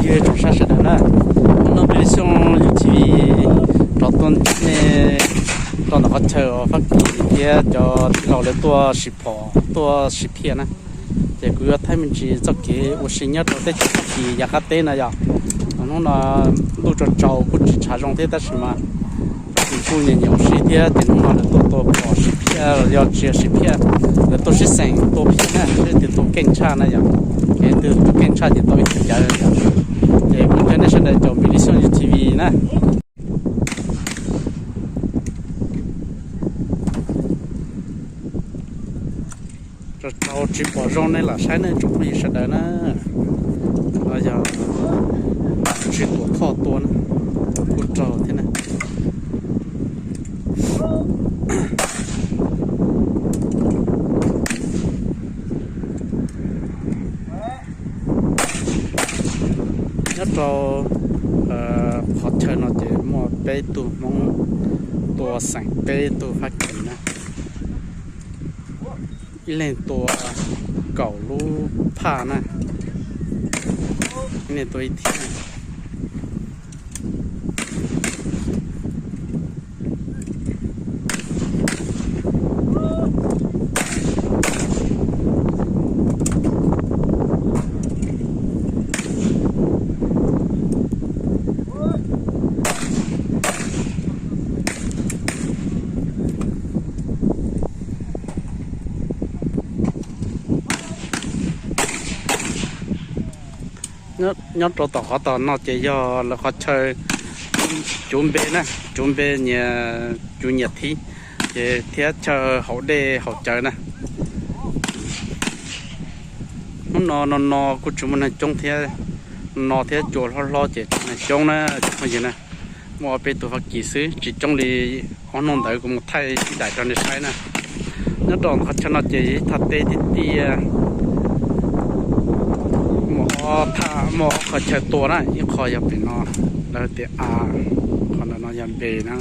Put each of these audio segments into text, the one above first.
Ib tsoom saib sawv daws na, hnub no Plig Xyooj YouTube rov tuaj ntsib nej rau ntawm qhov chaw uas Fab Kis thiab cov tij laug lawv tuaj sim phom tuaj sim phiaj na. Ces kuv yuav thaij me ntsis txoj kev ua si nyob rau teb chaws Fab Kis yav qab teb na yom. Hnub no ntuj tsaus tsaus kuj tsis tshav zoo thiab tab sis mas Fab Kis kuj nyiam nyiam ua si thiab ces hnub no lawv tuaj tua phom sim phiaj los yog tsis yog sim phiaj, lawv tuaj sib xeem tua phiaj na, seb twg tua keej tshaj na yom. Ces twg tua keej tshaj ces tau ib tug cawv yom. Ces kuv coj nej sawv daws caum Plig Xyooj YouTube na. Tsaus tsaus tsis pom zoo nej lam saib nej tsoom phooj ywg sawv daws na. No yog tsis tuam thoj tua na, kuj raug thiab na. Nyob rau qhov chaw no ces muaj peb tug Hmoob tua xeem peb tug Fab Kis na. Ib leeg tua kaum lub phaj na, ib leeg tua ib thiab. Nyob rau tom qhov tom no ces yog lawv qhov chaw cuv npe na, cuv npe nyias cuv nyias thib, ces thiab chaw haus dej haus cawv na. Hnub no no no kuj tsis muaj neeg coob thiab, no no thiab cua hlob hlob ces tsis muaj neeg coob na tsoom phooj ywg na. Muaj ob peb tug Fab Kis xwb, tsis coob li ob hnub ntawd kuv mus thaij ib daim rau nej saib na. Nyob rau qhov chaw no ces yog ib thaj teb tiag tiag. Muaj ob qhov chaw tua na, ib qho yog pem no, lawv tias a, qhov ntawm no yog npe na.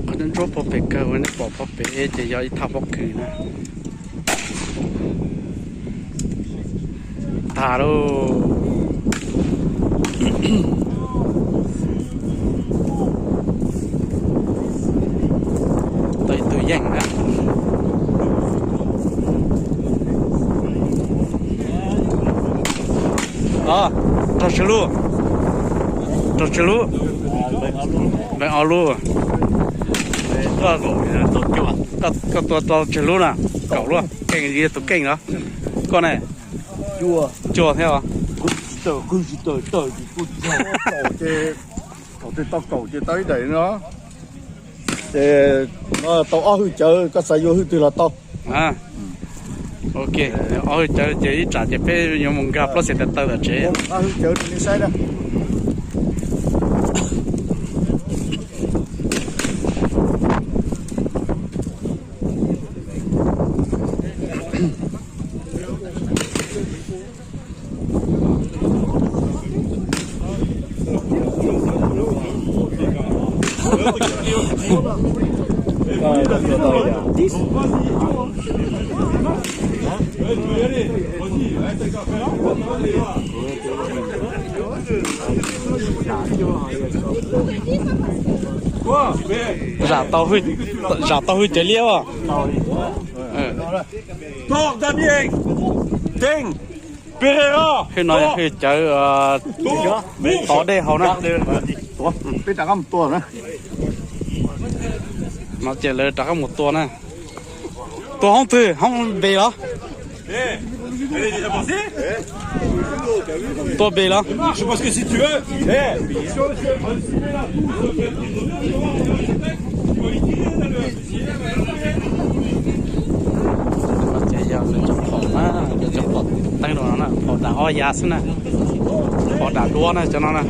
Qhov ntsuab ntsuab pob pem kawg uas nej pom pob pem ces yog ib thaj pob kws na. Tag lauj. Tau ib tug yeej na. Raug tsawg lub? Raug tsawg lub? Npeem ob lub. Koj tua tau tsawg lub na? Kaum lub. Keej li tus keej los? Koj ne? Cuaj thiab os. Thaum twg tau kaum ces tau ib daim no. Ces no tau ob hwj cawv, koj xav yuav hwj twg los tau. Ok, ob hwj cawv ces ib tsam ces peb yuav mus nkag plaub xees taw taw tom tsev. Ob hwj cawv rau nej saib na. Zam tau hwj cawv liab os. Hwj no hwj cawv tov dej haus na. Peb rov qab mus tua na. No ces lawv rov qab mus tua na. Tua hoob twg, hoob npe los? Tua npe los? Ces yog lawv cov phom na, lawv cov phom teeb rau no na, phom dam ob yav xwb na, phom dam duab na cov no na.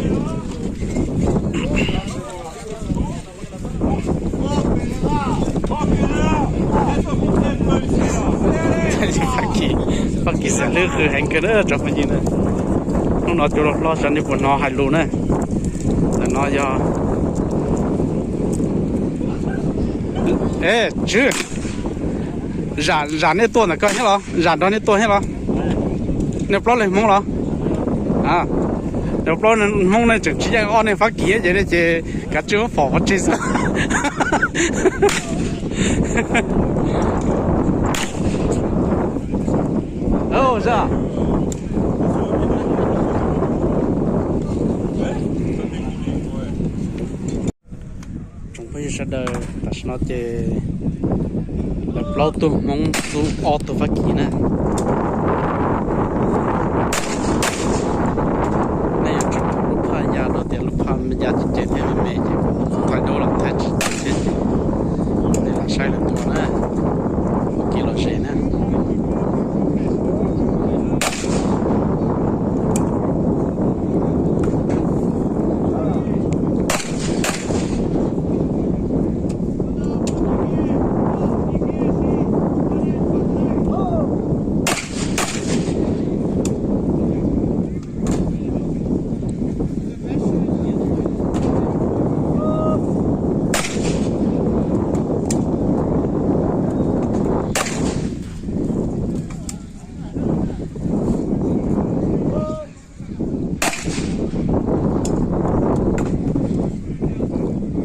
Fab Kis, Fab Kis xeem hlwb qw heev kawg na tsoom phooj ywg na. Hnub no cua hlob hlob xyov nej puas hnov hais lus na. Ntawm no yog, e, tswv, Zam, zam nej tuaj ntawm ko thiab los? Zam nrog nej tuaj thiab los? Nej plaub leeg Hmoob los? Nej plaub Hmoob nej tseem tsis yeej ob neeg Fab Kis ces nej ces kav tsij muab fom pov tseg xwb. Tsoom phooj ywg sawv daws, tam sim no ces lawv plaub tug Hmoob hlub ob tug Fab Kis na. Nej yuav tsum pom lub phaj ya no tias lub phaj ya cem cem thiab me me ces kuv thaij duab los thaij tsis tau thiab ces nej lam saib lawv tua na, ua kev lom zem na.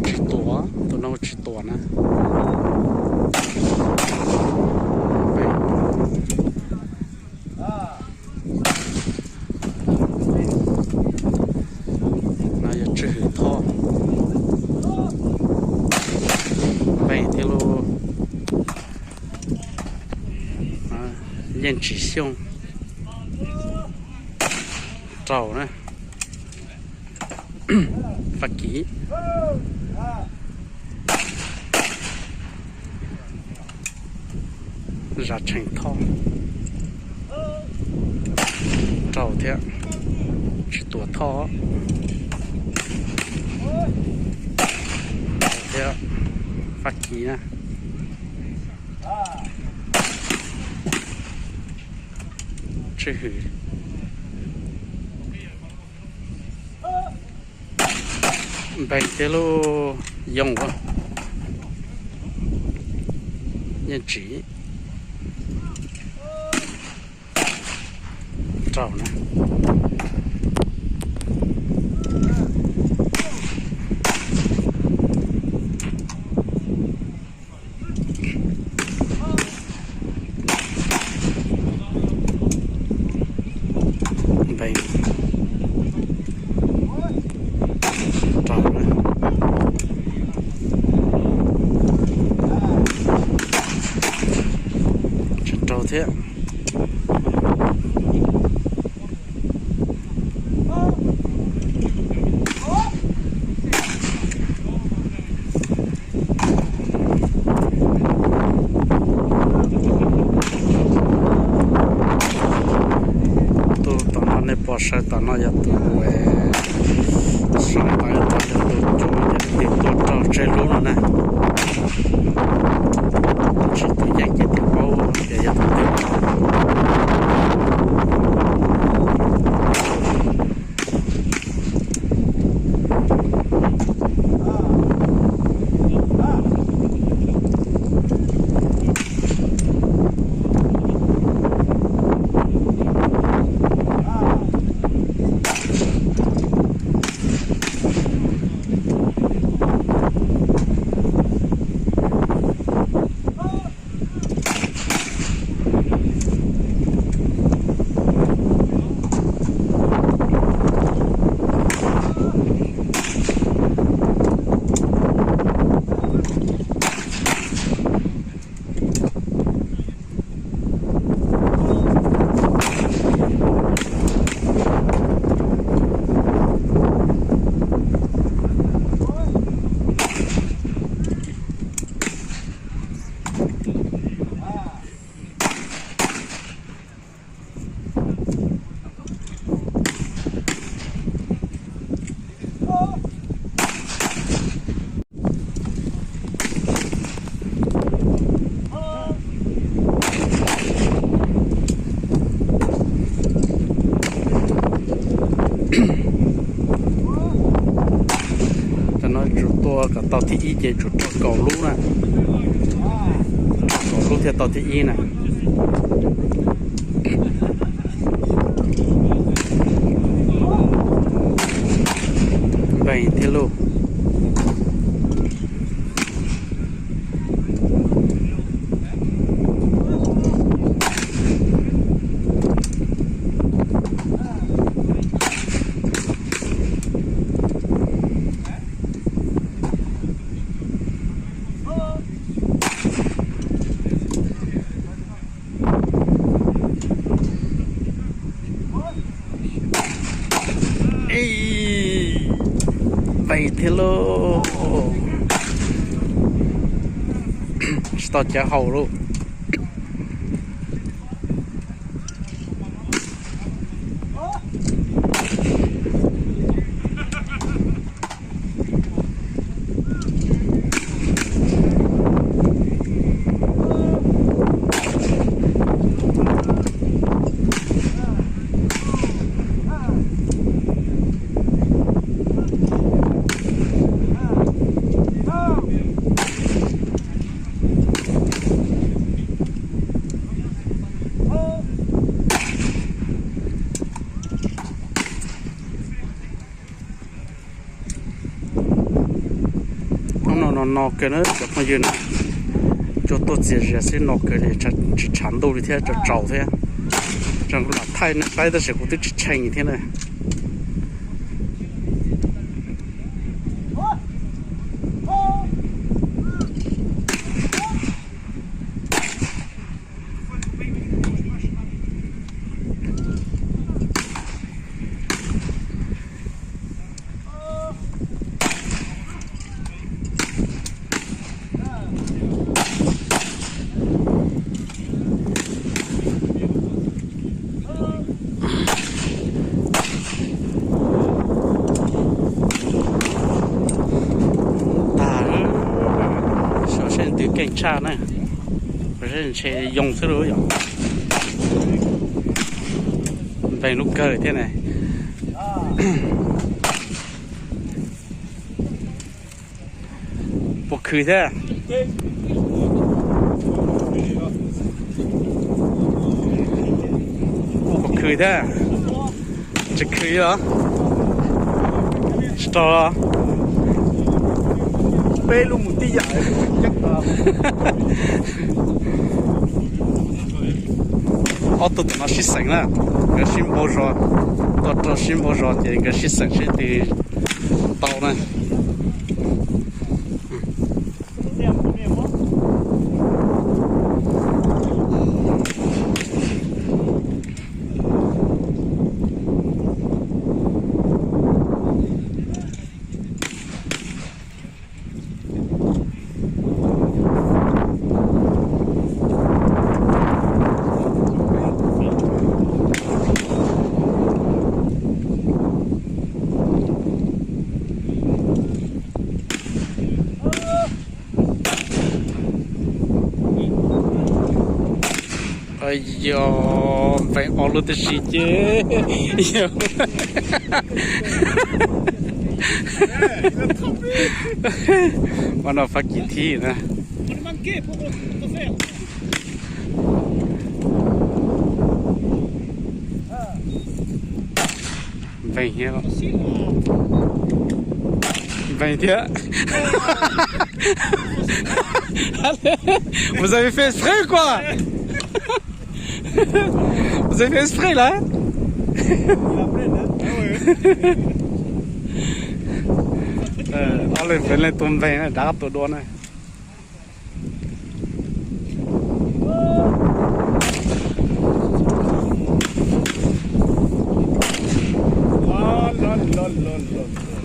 Tsis tuam, tus no tsis tuam na. No yog tswj hwm thob, npeeg thiab lauj. Yeej tsis xyooj, raug na. Fab Kis. Zam tshee thob, raug thiab, tsis tuam thob thiab. Fab Kis na. Tswj hwm, npeeg thiab lauj, yooj, yeej tsis raug na. Npeeg, raug na. Tsis raug thiab. Tus tom no nej pom saw tom no yog tus, saw tom no yog tus cua, yog tus tuaj raug tseg lub no na. Tsis tus yeej ces thiaj paub tias yog tus twg. Ua kom tau thib ib ces tsum rau kaum lub na. Kaum lub thiaj tau thib ib na. Npeeg thiab lauj. Npeeg thiab lauj. Tsis tau cawv haus lauj. Hnub no no no kawg na cov phooj ywg na, tsuas tuaj txias zias xwb no kawg li, tsis tshav ntuj li thiab tsaus tsaus thiab. Tseem kuv lam thaij nej saib tab sis kuv twb tsis tshee thiab na. Tag, seb twb keej tshaj na, seb ntshe yoo xwb lauj yom. Npeeg lub kawg thiab ne. Puas khwv thiab? Puas khwv thiab? Tsis khwv los? Tsis rau los? Peb lub mus tib yam. Ob tug tom no sib xeem na, nkawd sib npau zos, tuaj rau sib npau zos ces nkawd sib xeem seb twg tau na. Yog npeeg ob lub tib si ces yog mas no fab kis thib na. Npeeg thiab. Npeeg thiab. Vous avez fait exprès ou quoi? Vous avez fait exprès là? Ob leeg peb leeg tua npeeg na, rov qab tua dua na.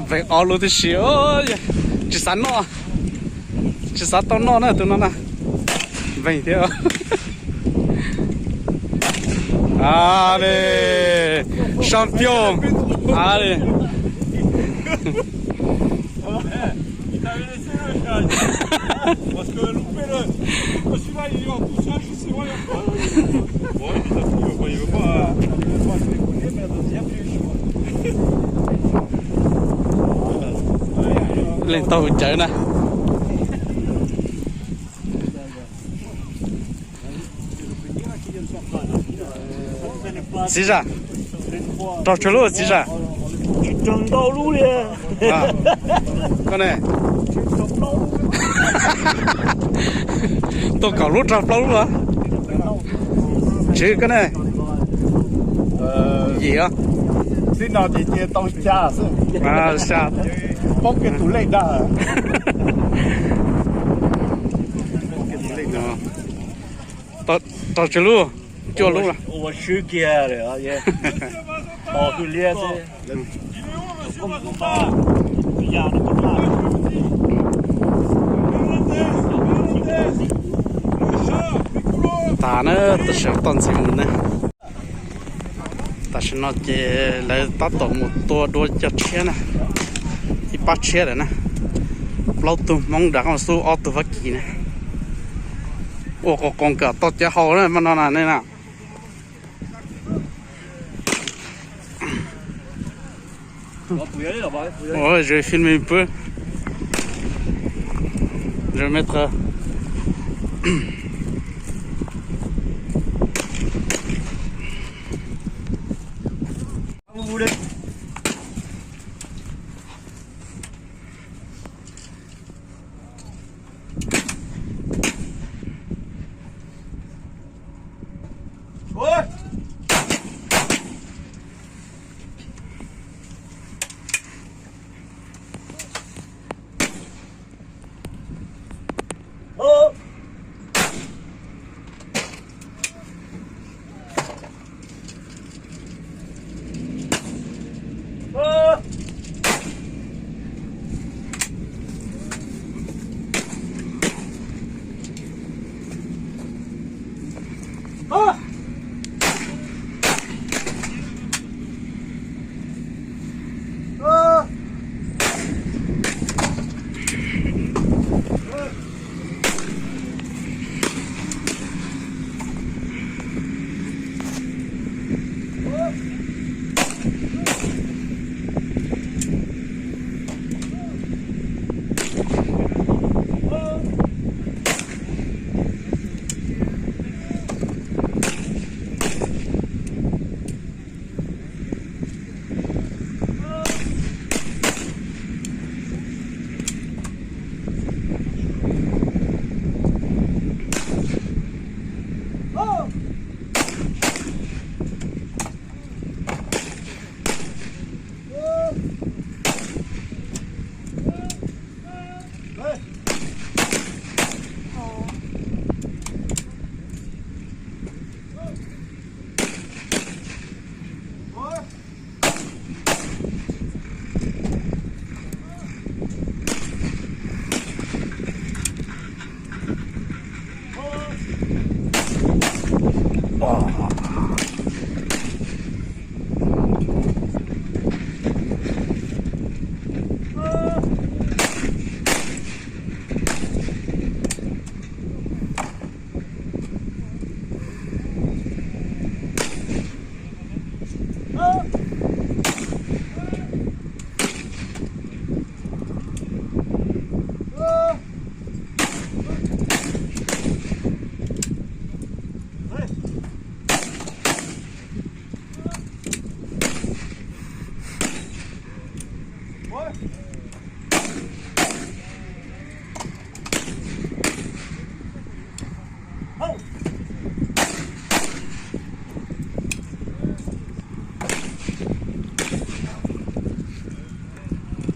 Npeeg ob lub tib si, tsis xav noj, tsis xav tau noj na tus no na. Npeeg thiab. Ale, champion. Ale. Leej tau cawv na. Txiv zaj, raug tsawg lub txiv zaj? Koj ne? Tuaj kaum lub raug plaub lub los? Tswv koj ne? Yim os. Xib no ces cia tau xya xwb. Xya. Poob kiag tus lej dag. Raug tsawg lub? Cuaj lub los? Ua swb kiag lawm. Tos hwj liab xwb. Tas na, tab sis toj ntxiv mus na. Tam sim no ces lawv tab tom mus tua dua cov tshiab na, ib pab tshiab lawm na. Plaub tug Hmoob nram qab xub, ob tug Fab Kis na. Ua qoos qoos kom tau cov hau na, mas no na nej na. Ôi, je vais filmer un peu. Je vais mettre.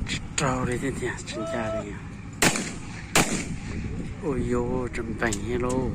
Tsis raug li thiab tiag, tsis ncaj li. Ua yuav tseem npeeg thiab lauj.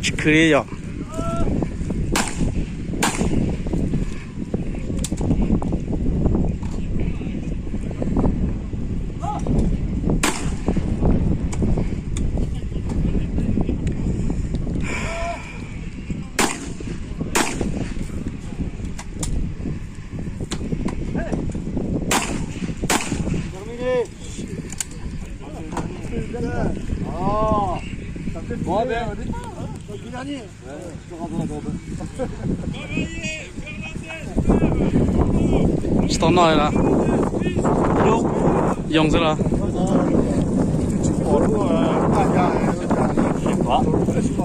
Tsis khwv li yog. Tsis tau noj li los? Yoo xwb los?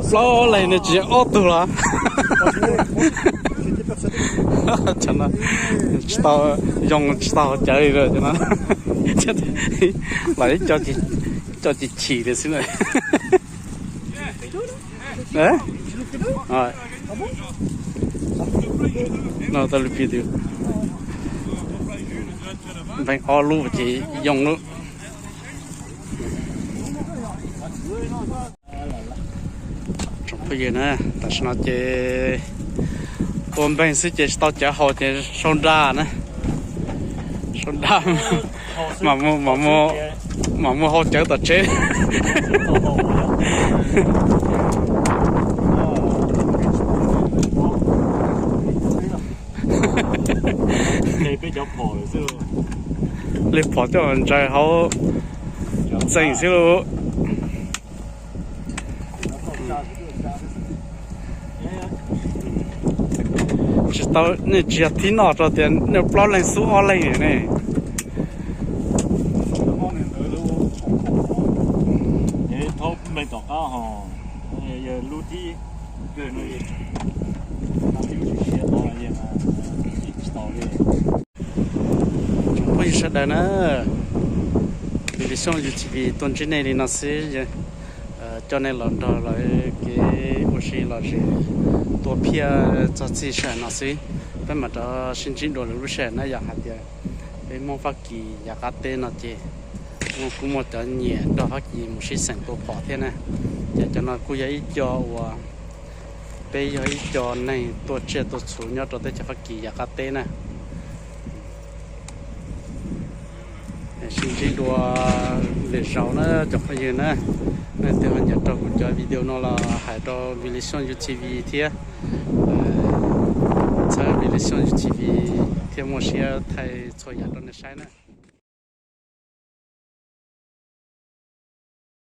Plaub leeg no tsis yog ob tug los? Cov no tsis tau, yoo tsis tau hauv cawv li lawm cov no. Los ib co ces chim li xwb na. No tau li pis twg, npeeg ob lub ces yoo lawm. Tsoom phooj ywg na, tam sim no ces ua npeeg xwb ces tsis tau cawv haus ces sau nra na. Sau nra mam mus hau cawv tom tsev. Li phom coj ntsaws hauv txeem xwb lauj. Tsis tau, nej tsis yog thib noj rau tias nej plaub leeg xub ob leeg ne. Tom qab ho yog lub dib kawg no, tsis siav tod tsis tau li. Tsoom phooj ywg sawv daws na, Vim Li Xyooj YouTube tuaj ntsib nej li no xwb, coj nej los nrog lawv kev ua si lom zem, tua phiaj txog txij sij hawm no xwb. Peb mam rov sib ntsib dua lwm lub sij hawm na. Yog hais tias peb Hmoob Fab Kis yav qab teb no ces kuj muaj cov nyiam nrog Fab Kis mus sib xeem tua phom thiab na. Ces cov no kuj yog ib co uas peb yog ib co neeg tuaj tsiaj tuaj txhu nyob rau teb chaws Fab Kis yav qab teb na. Sib ntsib dua lwm zaus na cov phooj ywg na. Nej leej twg ho nyiam raug kuv cov video no los hais rau Vim Li Xyooj YouTube thiab, txhawb Vim Li Xyooj YouTube thiab muaj siab thaij txhua yam rau nej saib na.